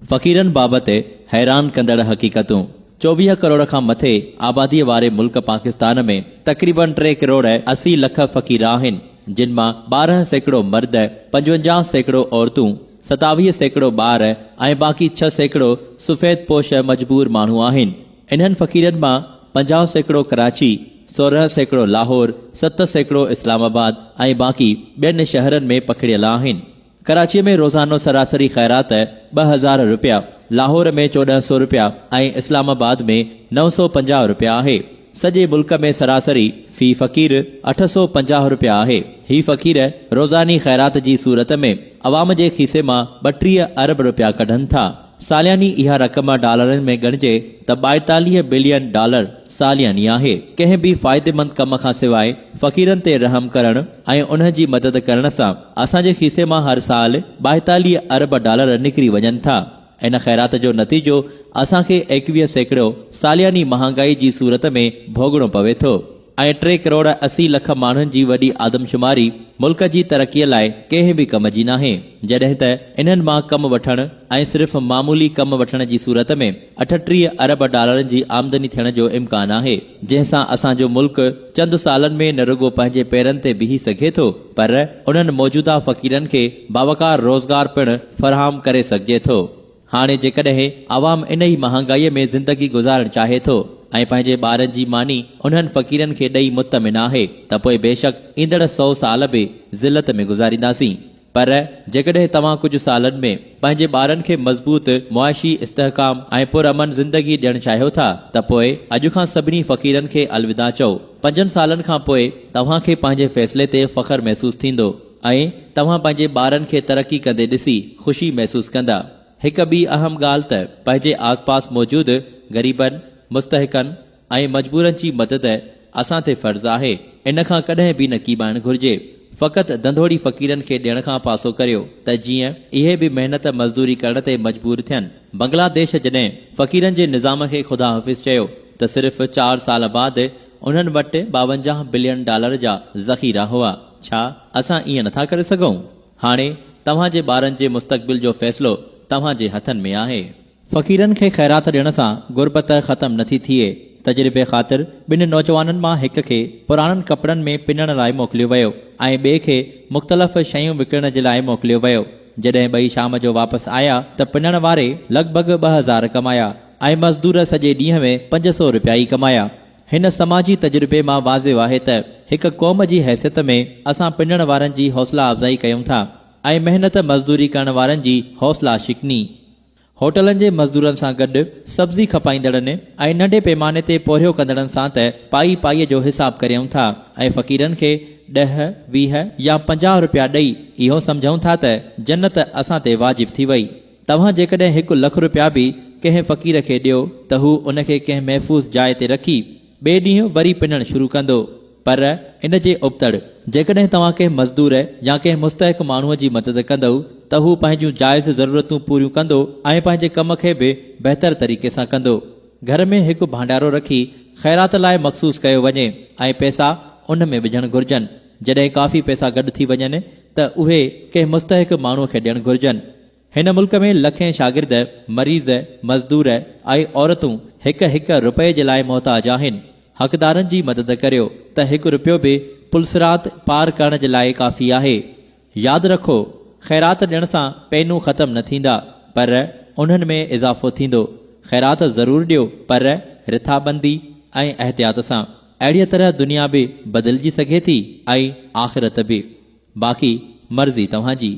فقيرن بابت حيران ڪندڙ حقيقتون، 24 ڪروڙ کان مٿي آباديء واري ملڪ پاڪستان ۾ تقريبن ٽي ڪروڙ 80 لک فقير آهن، جن مان 12% مرد، 55% عورتون، 27% ٻار ۽ باقي 6% سفيد پوش مجبور ماڻهو آهن. انهن فقيرن مان 50% ڪراچي، 16% لاهور، 7% اسلام آباد ۽ باقي ٻين شهرن ۾ پکڙيل آهن. ڪراچيء ۾ روزانو سراسري خيرات 2000 رپيا، لاهور ۾ 1400 رپيا ۽ اسلام آباد ۾ 950 رپيا آهي. سڄي ملڪ ۾ سراسري في فقير 850 رپيا آهي. هي فقير روزاني خيرات جي صورت ۾ عوام جي کيسي مان 32 ارب رپيا ڪڍن ٿا. سالياني اها رقم ڊالرن ۾ ڳڻجي ته 42 بلين ڊالر سالياني آهي. ڪنهن به فائديمند ڪم کان سواء فقيرن تي رحم ڪرڻ ۽ انهن جي مدد ڪرڻ سان اسان جي کيسي مان هر سال 42 ارب ڊالر نڪري وڃن ٿا. ان خيرات جو نتيجو اسان کي 21% سالياني مهانگائي جي صورت ۾ ڀوڳڻو پوي ٿو. ۽ ٽي ڪروڙ 80 لک ماڻهن جي وڏي آدمشماري ملڪ جي ترقي لاء ڪنهن به ڪم جي ناهي، جڏهن ته انهن مان ڪم وٺڻ ۽ صرف معمولي ڪم وٺڻ جي صورت ۾ 38 ارب ڊالرن جي آمدني ٿيڻ جو امڪان آهي، جنهن سان اسان جو ملڪ چند سالن ۾ نه رڳو پنهنجي پيرن تي بيهي سگهي ٿو پر انهن موجوده فقيرن کي باوقار روزگار پڻ فراهم ڪري سگهجي ٿو. هاڻي جيڪڏهن عوام انهي مهانگائيء ۾ زندگي گذارڻ چاهي ٿو ۽ پنهنجي ٻارن جي ماني انهن فقيرن کي ڏئي مطمئن آهي ته پوء بيشڪ ايندڙ سئو سال به ذلت ۾ گذارينداسين پر جيڪڏهن توهان ڪجهه سالن ۾ پنهنجي ٻارن کي مضبوط معاشي استحڪام ۽ پرامن زندگي ڏيڻ چاهيو ٿا ته پوء اڄ کان سڀني فقيرن کي الوداع چئو. پنجن سالن کان پوء توهان کي پنهنجي فيصلي تي فخر محسوس ٿيندو. ۽ توهان پنهنجي ٻارن کي ترقي ڪندي ڏسي خوشي محسوس ڪندا. هڪ ٻي اهم ڳالهه ته پنهنجي آس پاس موجود غريبن، مستحقن ۽ مجبورن جي مدد اسان تي فرض آهي. ان کان ڪڏهن به نه ڪيٻائڻ گهرجي. فقط ڌنڌوڙي فقيرن کي ڏيڻ کان پاسو ڪريو ته جيئن اهي به محنت مزدوري ڪرڻ تي مجبور ٿين. بنگلاديش جڏهن فقيرن جي نظام کي خدا حافظ چيو ته صرف چار سال بعد انهن وٽ 52 بلين ڊالر جا ذخيرا هئا. ڇا اسان ائين نٿا ڪري سگهون؟ هاڻي توهان جي ٻارن جي مستقبل جو فيصلو توهان جي هٿن ۾ آهي. فقيرن کي خيرات ڏيڻ سان غربت ختم نٿي ٿئي. تجربي خاطر ٻن نوجوانن مان هڪ کي پراڻن ڪپڙن ۾ پنڻ لاء موڪليو ويو ۽ ٻئي کي مختلف شيون وڪڻڻ جي لاء موڪليو ويو. جڏهن ٻئي شام جو واپس آيا ته پنڻ واري لڳ ڀڳ 2000 ڪمايا ۽ مزدور سڄي ڏينهن ۾ 500 رپيا ئي ڪمايا. هن سماجي تجربي مان واضح آهي ته هڪ قوم جي حيثيت ۾ اسان پنڻ وارن جي حوصلا افزائي ڪيون ٿا ۽ محنت مزدوري ڪرڻ وارن جي حوصلا شڪني. هوٽلن جي مزدورن سان گڏ سبزي کپائيندڙن ۽ ننڍي پيماني تي پورهيو ڪندڙن سان ته پائي پائي جو حساب ڪريون ٿا ۽ فقيرن کي ڏهه، 20 يا 50 رپيا ڏئي اهو سمجهون ٿا ته جنت اسان تي واجب ٿي وئي. توهان جيڪڏهن هڪ لک رپيا به ڪنهن فقير کي ڏيو ته هو ان کي ڪنهن محفوظ جاء تي رکي ٻئي ڏينهن وري پنڻ شروع ڪندو. پر ان جي ابتڙ جيڪڏهن توهان ڪنهن مزدور يا ڪنهن مستحق ماڻهوء جي مدد ڪندؤ ته هو پنهنجون جائز ضرورتون پوريون ڪندو ۽ پنهنجي ڪم کي به بهتر طريقي سان ڪندو. گهر ۾ هڪ ڀانڊارو رکي خيرات لاء مخصوص ڪيو وڃي ۽ پئسا ان ۾ وجهڻ گهرجن. جڏهن ڪافي پئسا گڏ ٿي وڃن ته اهي ڪنهن مستحق ماڻهوء کي ڏيڻ گهرجن. هن ملڪ ۾ لکين شاگرد، مريض، مزدور ۽ عورتون هڪ هڪ رپئي جي لاء محتاج آهن. حقدارن جي مدد ڪريو ته هڪ رپيو به پلصراط پار ڪرڻ جي لاء ڪافي آهي. ياد رکو، خيرات ڏيڻ سان پينون ختم نه ٿيندا، پر انهن ۾ اضافو ٿيندو. خيرات ضرور ڏيو، پر رٿابندي ۽ احتياط سان. اهڙيء طرح دنيا به بدلجي سگهي ٿي ۽ آخرت به. باقي مرضي توهان جي.